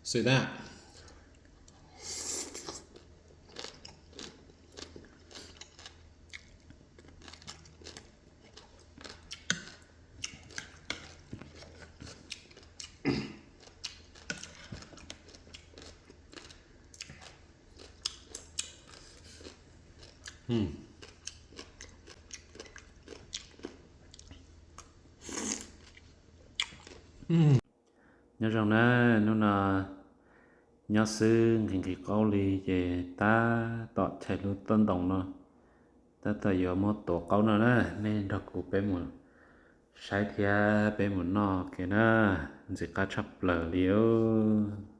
Xwm tag. Nyob zoo na, hnub no nyob xwb nqhis nqhis qaub li ces tab tom chais lub toj ntoo no, tab tom yuav muab tuav qaub no na. Nej nrog kuv peb mus saib thiab peb mus noj kiag na, ntxim qab tshaj plaws li os.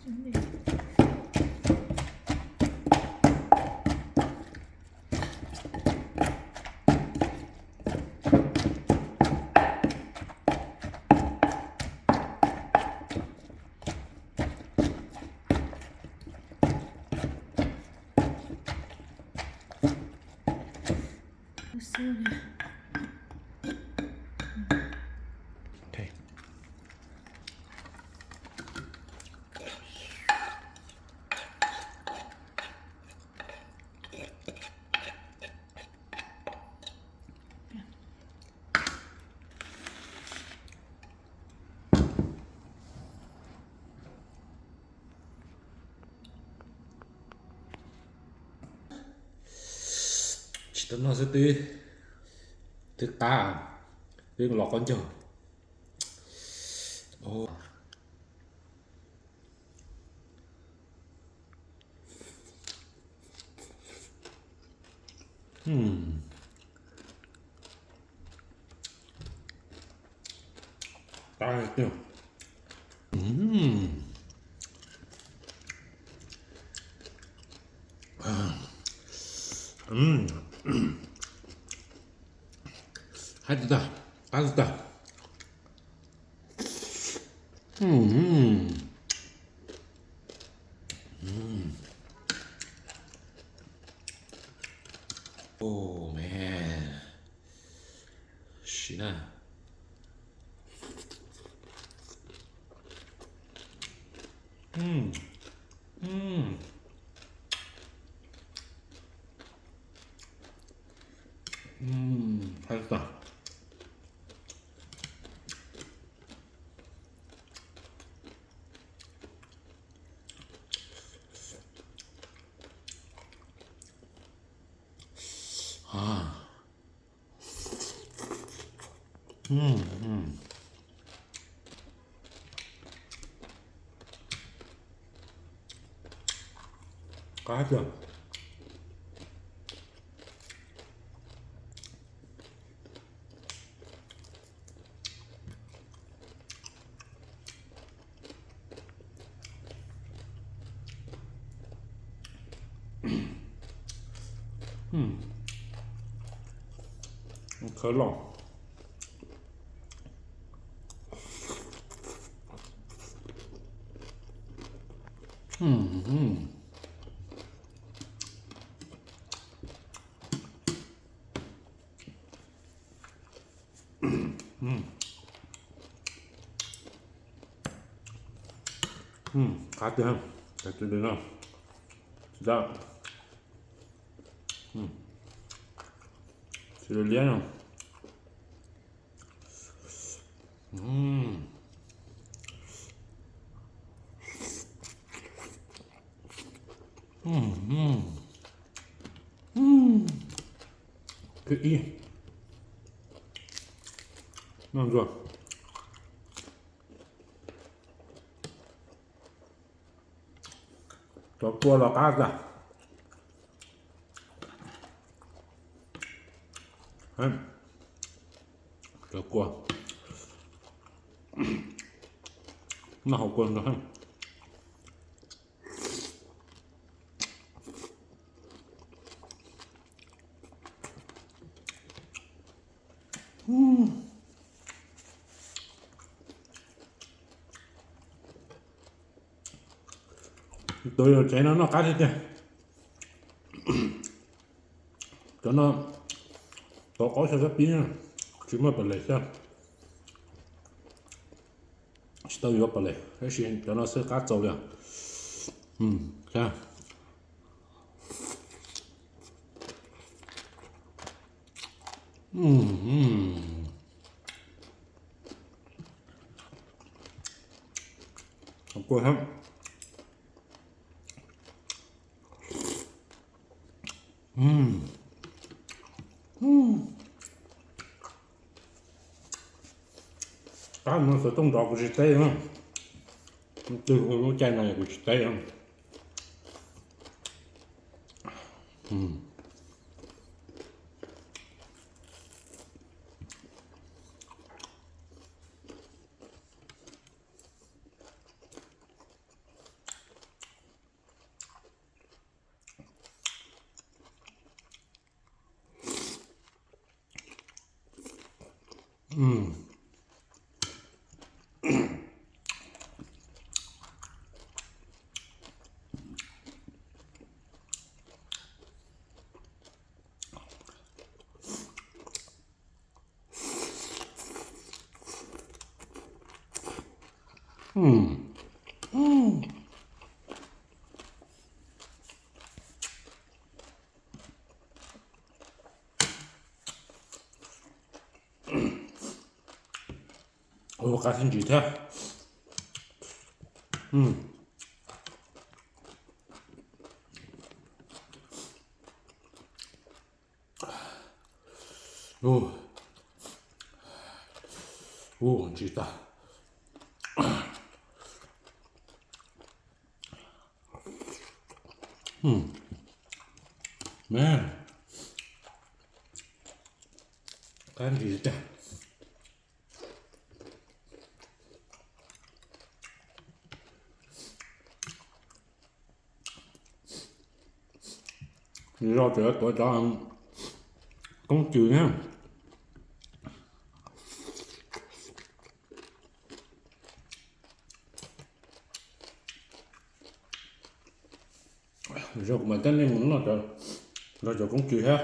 Tsis tau noj xwb twb, twb qab, twb los qaub ncaug. Qab tag, qab tag. Oh man, siv na. Qab tag. Qab tiag. Khawv loj. Qab tiag, qab tiag no. Tsis liab no. Ib noj ntxuag. Cov kua los qab tag. Cov kua. Noj hauv kua ntxuag. Tus yog tsev no noj qab tiag tiag. Cov no tau qaub xyaw sab pib, tsis muaj pas les xyaw. Tsis tau yuav pas les, tab sis cov no xwb qab txaus li. Kua hab. Qab no xov tooj nrov kuv tsis teb, twg hu lub caij no kuv tsis teb. Ua qab xib ntsis thiab. Ua ntsis tas. Qab ntsis tas. Zos tseem tuav cov koob cws thiab. Zos kuv mam coj nej mus noj cov koob cws thiab.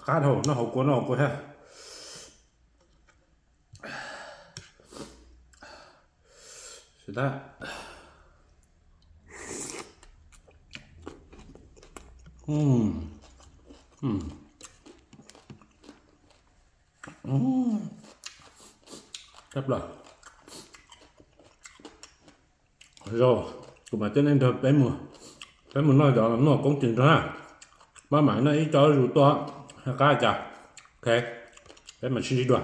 Qab dhau, noj hauv kua, noj hauv kua thiab. Zos kuv mam coj nej nrog peb mus, peb mus noj cov, noj koob cws nrog na. Maj mam noj ib co zuj zus tuaj, qab cas. Ok, peb mam sib ntsib dua.